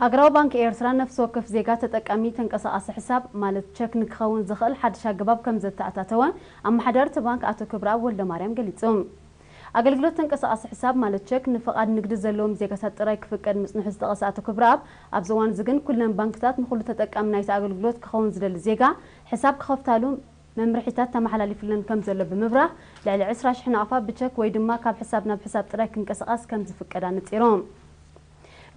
ሃገራዊ ባንክ ኤርትራ ነፍሲ ወከፍ ዜጋ ተጠቃሚ ተንቀሳቓሲ ሕሳብ ማለት ቸክ ንክኸውን ዝኽእል ሓድሽ ኣገባብ ከም ዘተኣታተወ ኣመሓዳሪ እቲ ባንክ ኣቶ ክብረኣብ ወልደማርያም ገሊጹ። ኣገልግሎት ተንቀሳቓሲ ሕሳብ ማለት ቸክ ንፍቓድ ንግዲ ዘለዎም ዜጋታት ጥራይ ክፍቀድ ምጽንሑ ዝጠቐሰ ኣቶ ክብረኣብ፣ ኣብዚ እዋን እዚ ግን ኩለን ባንክታት ንኹሉ ተጠቃሚ ናይቲ ኣገልግሎት ክኸውን ዝደሊ ዜጋ ሕሳብ ክኸፍታሉ መምርሒታት ተመሓላሊፉለን ከም ዘሎ ብምብራህ፣ ልዕሊ ዕስራ ሽሕ ናቕፋ ብቸክ ወይ ድማ ካብ ሕሳብ ናብ ሕሳብ ጥራይ ክንቀሳቐስ ከም ዝፍቀድ ኣነጺሮም።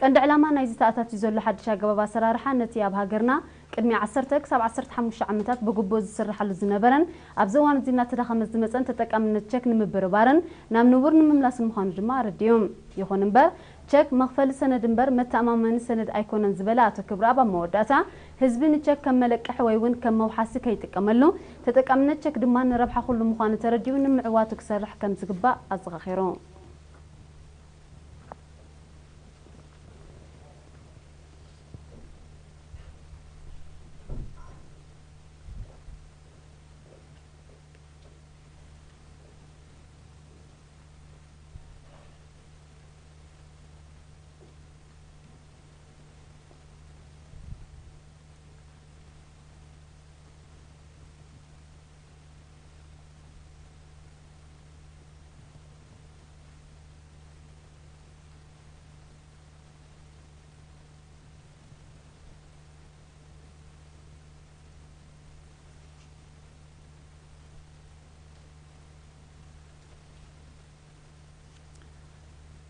ቀንዲ ዕላማ ናይዚ ተኣታትዩ ዘሎ ሓድሽ ኣገባብ ኣሰራርሓ ነቲ ኣብ ሃገርና ቅድሚ ዓሰርተ ክሳብ ዓሰርተ ሓሙሽተ ዓመታት ብግቡእ ዝስርሓሉ ዝነበረን ኣብዚ እዋን እዚ እናተዳኸመ ዝመጸን ተጠቃምነት ቸክ ንምብርባርን ናብ ንቡር ንምምላስን ምዃኑ ድማ ኣረዲኦም። ይኹን እምበር፣ ቸክ መኽፈሊ ሰነድ እምበር መተኣማመኒ ሰነድ ኣይኮነን ዝበለ ኣቶ ክብረኣብ ኣብ መወዳእታ፣ ህዝቢ ንቸክ ከም መለቀሒ ወይ እውን ከም መውሓሲ ከይጥቀመሉ፣ ተጠቃምነት ቸክ ድማ ንረብሓ ኩሉ ምዃኑ ተረዲኡ ንምዕዋቱ ክሰርሕ ከም ዝግባእ ኣዘኻኺሩ።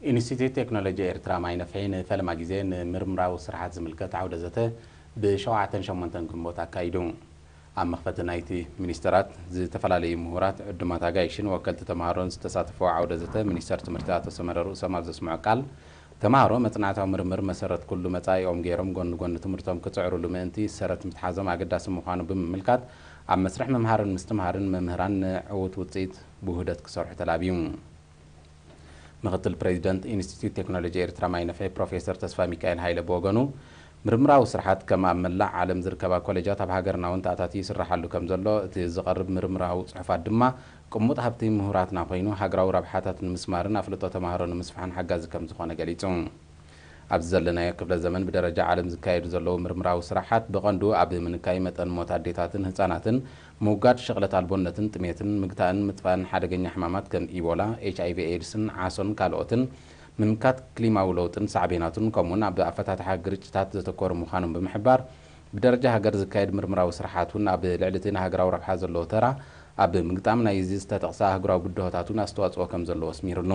ኢንስቲትዩት ቴክኖሎጂ ኤርትራ ማይ ነፍሒ ንፈለማ ግዜ ንምርምራዊ ስራሓት ዝምልከት ዓውደ ዘተ ብሸውዓተን ሸሞንተን ግንቦት ኣካይዱ። ኣብ መኽፈቲ ናይቲ ሚኒስተራት፣ ዝተፈላለዩ ምሁራት፣ ዕዱማት ኣጋይሽን ወከልቲ ተምሃሮን ዝተሳተፍዎ ዓውደ ዘተ፣ ሚኒስተር ትምህርቲ ኣቶ ሰመረ ርእሶም ኣብ ዘስምዖ ቃል፣ ተምሃሮ መጽናዕታዊ ምርምር መሰረት ኩሉ መጻኢኦም ገይሮም ጎኒ ጎኒ ትምህርቶም ክጽዕሩሉ ምእንቲ ሰረት ምትሓዞም ኣገዳሲ ምዃኑ ብምምልካት፣ ኣብ መስርሕ ምምሃርን ምስትምሃርን መምህራን ንዕዉት ውጽኢት ብውህደት ክሰርሑ ተላብዩ። ምኽትል ፕሬዚደንት ኢንስቲትዩት ቴክኖሎጂ ኤርትራ ማይ ነፍሒ ፕሮፌሰር ተስፋ ሚካኤል ሃይለ ብወገኑ፣ ምርምራዊ ስርሓት ከም ኣብ መላእ ዓለም ዝርከባ ኮሌጃት ኣብ ሃገርና እውን ተኣታትዩ ይስርሓሉ ከም ዘሎ፣ እቲ ዝቐርብ ምርምራዊ ጽሑፋት ድማ ቅሙጥ ሃብቲ ምሁራትና ኮይኑ፣ ሃገራዊ ረብሓታት ንምስማርን ኣፍልጦ ተምሃሮ ንምስፋሕን ሓጋዚ ከም ዝኾነ ገሊጹ። ኣብዚ ዘለናዮ ክፍለ ዘመን ብደረጃ ዓለም ዝካየዱ ዘለዉ ምርምራዊ ስራሓት ብቐንዱ ኣብ ምንካይ መጠን ሞት ኣዴታትን ህጻናትን፣ ምውጋድ ሽቕለት ኣልቦነትን ጥሜትን፣ ምግታእን ምጥፋእን ሓደገኛ ሕማማት ከም ኢቦላ፣ ኤች ኣይ ቪ ኤድስን ዓሶን ካልኦትን፣ ምምካት ክሊማዊ ለውጥን ሳዕቤናቱን፣ ከምኡውን ኣብ ኣፈታትሓ ግርጭታት ዘተኮሩ ምዃኖም ብምሕባር፣ ብደረጃ ሃገር ዝካየድ ምርምራዊ ስራሓት እውን ኣብ ልዕሊ እቲ ንሃገራዊ ረብሓ ዘለዎ ተራ ኣብ ምግጣም ናይዚ ዝተጠቕሰ ኣህጉራዊ ብድሆታት እውን ኣስተዋጽኦ ከም ዘለዎ ኣስሚሩሉ።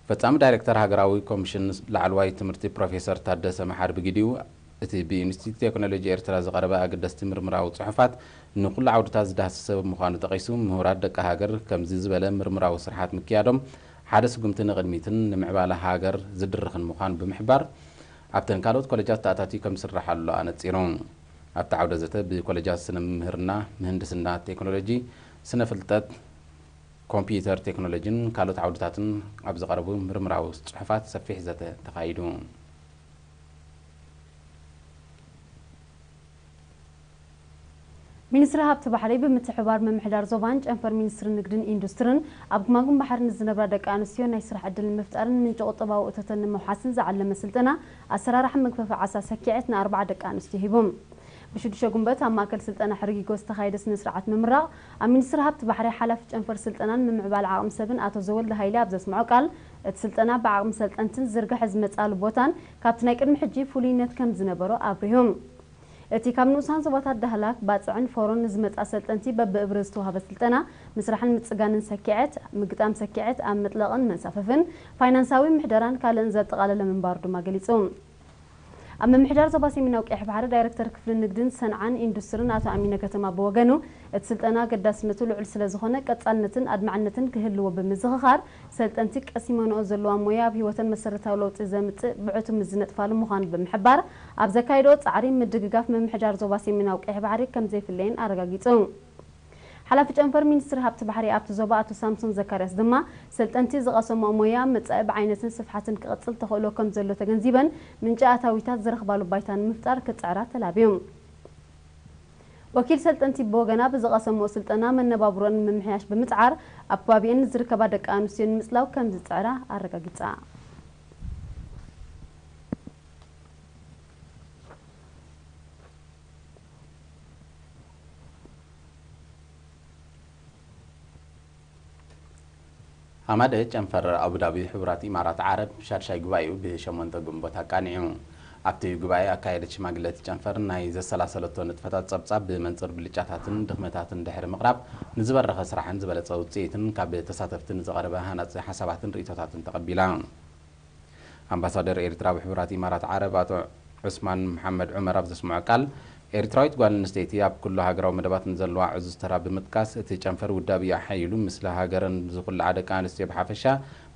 ፈጻሚ ዳይሬክተር ሃገራዊ ኮሚሽን ላዕለዋይ ትምህርቲ ፕሮፌሰር ታደሰ መሓሪ ብግዲኡ፣ እቲ ብኢንስቲትዩት ቴክኖሎጂ ኤርትራ ዝቐረበ ኣገደስቲ ምርምራዊ ጽሑፋት ንኹሉ ዓውድታት ዝዳህሰሰ ምዃኑ ጠቒሱ፣ ምሁራት ደቂ ሃገር ከምዚ ዝበለ ምርምራዊ ስርሓት ምክያዶም ሓደ ስጉምቲ ንቕድሚትን ንምዕባለ ሃገር ዝድርኽን ምዃኑ ብምሕባር፣ ኣብተን ካልኦት ኮሌጃት ተኣታትዩ ከም ዝስርሓሉ ኣነጺሩ። ኣብቲ ዓውደ ዘተ ብኮሌጃት ስነ ምምህርና፣ ምህንድስና ቴክኖሎጂ፣ ስነ ፍልጠት፣ ኮምፒዩተር ቴክኖሎጂን ካልኦት ዓውድታትን ኣብ ዝቐረቡ ምርምራዊ ጽሑፋት ሰፊሕ ዘተ ተኻይዱ። ሚኒስትሪ ሃብቲ ባሕሪ ብምትሕብባር ምምሕዳር ዞባን ጨንፈር ሚኒስትሪ ንግድን ኢንዱስትርን ኣብ ግማግም ባሕሪ ንዝነብራ ደቂ ኣንስትዮ ናይ ስራሕ ዕድል ንምፍጣርን ምንጪ ቁጠባዊ እቶተን ንምውሓስን ዝዓለመ ስልጠና ኣሰራርሓ መግፈፊ ዓሳ ሰኪዐት ንኣርባዓ ደቂ ኣንስትዮ ሂቦም። ብሽዱሽተ ጉንበት ኣብ ማእከል ስልጠና ሕርጊጎ ዝተኻየደ ስነ ስርዓት ምምራቕ ኣብ ሚኒስትሪ ሃብቲ ባሕሪ ሓላፊ ጨንፈር ስልጠናን ምምዕባል ዓቕሚ ሰብን ኣቶ ዘወልደ ሃይለ ኣብ ዘስምዖ ቃል፣ እቲ ስልጠና ብዓቕሚ ሰልጠንትን ዝርጋሐ ዝመጻሉ ቦታን ካብቲ ናይ ቅድሚ ሕጂ ፍሉይነት ከም ዝነበሮ ኣብሪሁ። እቲ ካብ ንኡሳን ዞባታት ዳህላክ፣ ባጽዕን ፎሮን ንዝመጽኣ ሰልጠንቲ በብእብሪ ዝተዋህበ ስልጠና፣ ምስራሕን ምጽጋንን ሰኪዐት፣ ምግጣም ሰኪዐት፣ ኣብ ምጥላቕን መንሳፈፍን፣ ፋይናንሳዊ ምሕደራን ካልእን ዘጠቓለለ ምንባሩ ድማ ገሊጹ። ኣብ ምምሕዳር ዞባ ሰሜናዊ ቀይሕ ባሕሪ ዳይረክተር ክፍሊ ንግድን ሰንዓን ኢንዱስትርን ኣቶ ኣሚነ ከተማ ብወገኑ፣ እቲ ስልጠና ኣገዳስነቱ ልዑል ስለ ዝኾነ ቀጻልነትን ኣድማዕነትን ክህልዎ ብምዝኽኻር፣ ሰልጠንቲ ቀሲመንኦ ዘለዋ ሞያ ኣብ ህይወተን መሰረታዊ ለውጢ ዘምጽእ ብዕቱብ ምስ ዝነጥፋሉ ምዃኑ ብምሕባር፣ ኣብ ዘካየድኦ ጻዕሪ ምድግጋፍ ምምሕዳር ዞባ ሰሜናዊ ቀይሕ ባሕሪ ከም ዘይፍለየን ኣረጋጊጹ። ሓላፊ ጨንፈር ሚኒስትሪ ሃብቲ ባሕሪ ኣብቲ ዞባ ኣቶ ሳምሶን ዘካርያስ ድማ፣ ሰልጠንቲ ዝቐሰምኦ ሞያ መጻኢ ብዓይነትን ስፍሓትን ክቕጽል ተኽእሎ ከም ዘሎ ተገንዚበን፣ ምንጪ ኣታዊታት ዝረኽባሉ ባይታ ንምፍጣር ክጽዕራ ተላብዮም። ወኪል ሰልጠንቲ ብወገና ብዝቐሰምኦ ስልጠና መነባብሮን ንምምሕያሽ ብምጽዓር ኣብ ከባቢኤን ንዝርከባ ደቂ ኣንስትዮ ንምጽላው ከም ዝጽዕራ ኣረጋጊጻ። ኣማደ ጨንፈር ኣቡዳቢ ሕቡራት ኢማራት ዓረብ ሻድሻይ ጉባኤኡ ብሸሞንተ ግንቦት ኣቃኒዑ። ኣብቲ ጉባኤ ኣካየደት ሽማግለ እቲ ጨንፈር ናይ ዘሰላሰለቶ ንጥፈታት ጸብጻብ ብመንጽር ብልጫታትን ድኽመታትን ድሕሪ ምቕራብ ንዝበረኸ ስራሕን ዝበለጸ ውጽኢትን ካብ ተሳተፍቲ ንዝቐረበ ሃናጺ ሓሳባትን ርእይቶታትን ተቐቢላ። ኣምባሳደር ኤርትራ ኣብ ሕቡራት ኢማራት ዓረብ ኣቶ ዑስማን መሓመድ ዑመር ኣብ ዘስምዖ ቃል፣ ኤርትራዊት ጓል ኣንስተይቲ ኣብ ኩሉ ሃገራዊ መደባት ንዘለዋ ዕዙዝ ተራ ብምጥቃስ፣ እቲ ጨንፈር ውዳብ እዩ ኣሓይሉ፣ ምስለ ሃገረን ዝኹልዓ ደቂ ኣንስትዮ ብሓፈሻ፣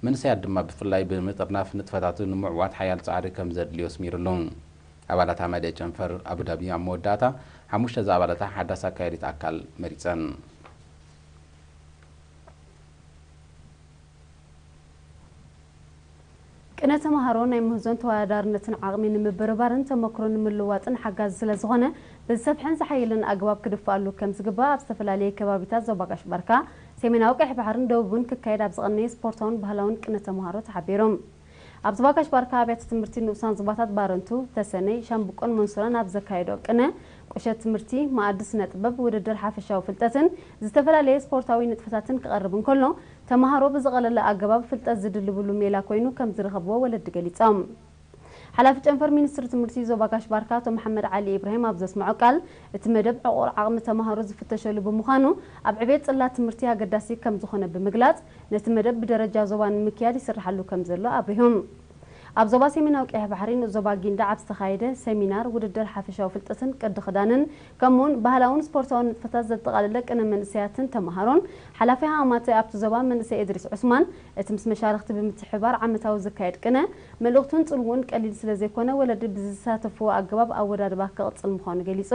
መንእሰያት ድማ ብፍላይ ብምጥርናፍ ንጥፈታቱ ንምዕዋት ሓያል ጻዕሪ ከም ዘድልዮ ኣስሚሩሉ። ኣባላት ኣማደ ጨንፈር ኣቡዳቢ ኣብ መወዳእታ ሓሙሽተ ዝኣባላታ ሓዳስ ኣካያዲት ኣካል መሪጸን። ቅነ ተምሃሮ ናይ ምህዞን ተወዳዳርነትን ዓቕሚ ንምብርባርን ተመክሮ ንምልዋጥን ሓጋዚ ስለ ዝኾነ፣ ብዝሰፍሐን ዝሓየለን ኣገባብ ክድፋኣሉ ከም ዝግባእ ኣብ ዝተፈላለየ ከባቢታት ዞባ ጋሽ ባርካ፣ ሰሜናዊ ቀይሕ ባሕርን ደቡብን ክካየድ ኣብ ዝቐነየ ስፖርታውን ባህላውን ቅነ ተምሃሮ ተሓቢሩ። ኣብ ዞባ ጋሽ ባርካ ኣብያተ ትምህርቲ ንኡሳን ዞባታት ባረንቱ፣ ተሰነይ፣ ሻምብቆን መንሱራን ኣብ ዘካየዶ ቅነ፣ ቁሸት ትምህርቲ፣ መኣዲ ስነ ጥበብ፣ ውድድር ሓፈሻዊ ፍልጠትን ዝተፈላለየ ስፖርታዊ ንጥፈታትን ክቐርብ እንከሎ፣ ተምሃሮ ብዝቐለለ ኣገባብ ፍልጠት ዝድልብሉ ሜላ ኮይኑ ከም ዝረኸብዎ ወለዲ ገሊጾም። ሓላፊ ጨንፈር ሚኒስትሪ ትምህርቲ ዞባ ጋሽ ባርካ ኣቶ መሓመድ ዓሊ ኢብራሂም ኣብ ዘስምዖ ቃል፣ እቲ መደብ ዕቑር ዓቕሚ ተምሃሮ ዝፍተሸሉ ብምዃኑ፣ ኣብ ዕቤት ጽላት ትምህርቲ ኣገዳሲ ከም ዝኾነ ብምግላጽ፣ ነቲ መደብ ብደረጃ ዞባ ንምክያድ ይስርሓሉ ከም ዘሎ ኣብሪሆም። ኣብ ዞባ ሰሜናዊ ቀይሕ ባሕሪ ንኡስ ዞባ ጊንዳዕ ኣብ ዝተኻየደ ሰሚናር፣ ውድድር ሓፈሻዊ ፍልጠትን ቅዲ ክዳንን፣ ከምኡውን ባህላውን ስፖርታውን ንጥፈታት ዘጠቓለለ ቅነ መንእሰያትን ተምሃሮን፣ ሓላፊ ሃማተ ኣብቲ ዞባ መንእሰይ እድሪስ ዑስማን፣ እቲ ምስ መሻርኽቲ ብምትሕብባር ዓመታዊ ዝካየድ ቅነ፣ መልእኽቱን ጽልውኡን ቀሊል ስለ ዘይኮነ፣ ወለዲ ብዝሳተፍዎ ኣገባብ ኣወዳድባ ክቕጽል ምዃኑ ገሊጹ።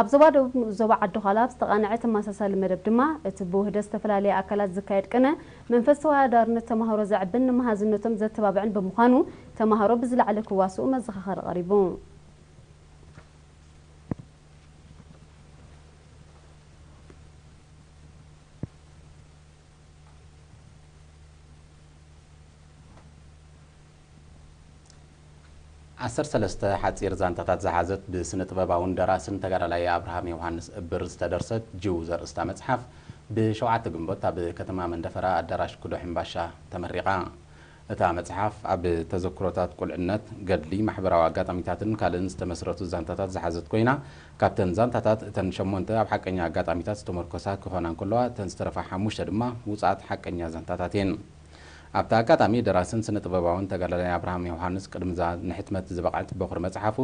ኣብ ዞባ ደቡብ ንኡስ ዞባ ዓዲ ዃላ ኣብ ዝተቓንዐ ተመሳሳሊ መደብ ድማ፣ እቲ ብውህደት ዝተፈላለየ ኣካላት ዝካየድ ቅነ፣ መንፈስ ተወዳዳርነት ተምሃሮ ዘዕብን ንመሃዝነቶም ዘተባብዕን ብምዃኑ፣ ተምሃሮ ብዝለዓለ ክዋስኡ መዘኻኸሪ ቀሪቡ። ዓሰርተ ሰለስተ ሓጺር ዛንታታት ዝሓዘት ብስነ ጥበባውን ደራስን ተጋዳላይ ኣብርሃም ዮሃንስ እብር ዝተደርሰት ጅው ዘርእስታ መጽሓፍ ብሸውዓተ ግንቦት ኣብ ከተማ መንደፈራ ኣዳራሽ ኩዶ ሕምባሻ ተመሪቓ። እታ መጽሓፍ ኣብ ተዘክሮታት ቁልዕነት፣ ገድሊ፣ ማሕበራዊ ኣጋጣሚታትን ካልእን ዝተመስረቱ ዛንታታት ዝሓዘት ኮይና፣ ካብተን ዛንታታት እተን ሸሞንተ ኣብ ሓቀኛ ኣጋጣሚታት ዝተመርኮሳ ክኾና እንከለዋ፣ እተን ዝተረፋ ሓሙሽተ ድማ ውጽኣት ሓቀኛ ዛንታታት እየን። ኣብቲ ኣጋጣሚ ደራስን ስነ ጥበባውን ተጋዳላይ ኣብርሃም ዮሃንስ ቅድሚ እዛ ንሕትመት ዝበቕዐት በኹሪ መጽሓፉ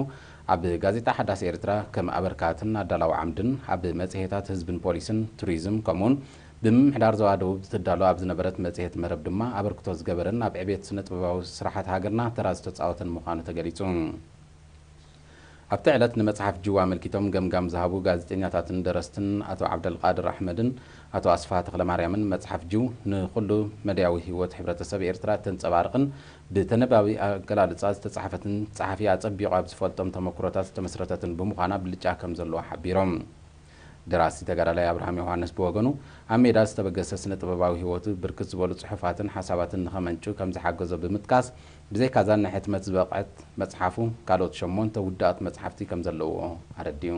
ኣብ ጋዜጣ ሓዳስ ኤርትራ ከም ኣበርካትን ኣዳላዊ ዓምድን ኣብ መጽሔታት ህዝብን ፖሊስን ቱሪዝም ከምኡውን ብምምሕዳር ዞባ ደቡብ ትዳሎ ኣብ ዝነበረት መጽሔት መረብ ድማ ኣበርክቶ ዝገበረን ኣብ ዕቤት ስነ ጥበባዊ ስራሓት ሃገርና ተራ ዝተጻወተን ምዃኑ ተገሊጹ። ኣብቲ ዕለት ንመጽሓፍ ጅዋ ኣመልኪቶም ገምጋም ዝሃቡ ጋዜጠኛታትን ደረስትን ኣቶ ዓብደልቃድር ኣሕመድን ኣቶ ኣስፋ ተኽለማርያምን፣ መጽሓፍ ጅው ንኹሉ መዳያዊ ህይወት ሕብረተሰብ ኤርትራ እተንጸባርቕን ብተነባቢ ኣገላልጻ ዝተጻሕፈትን ጸሓፊ ኣጸቢቑ ኣብ ዝፈልጦም ተመክሮታት ዝተመስረተትን ብምዃና ብልጫ ከም ዘለዋ ሓቢሮም። ደራሲ ተጋዳላይ ኣብርሃም ዮሃንስ ብወገኑ፣ ኣብ ሜዳ ዝተበገሰ ስነ ጥበባዊ ህይወቱ ብርክት ዝበሉ ጽሑፋትን ሓሳባትን ንኸመንጩ ከም ዝሓገዞ ብምጥቃስ፣ ብዘይካዛ ንሕትመት ዝበቕዐት መጽሓፉ፣ ካልኦት ሸሞንተ ውዱኣት መጽሓፍቲ ከም ዘለውዎ ኣረዲኡ።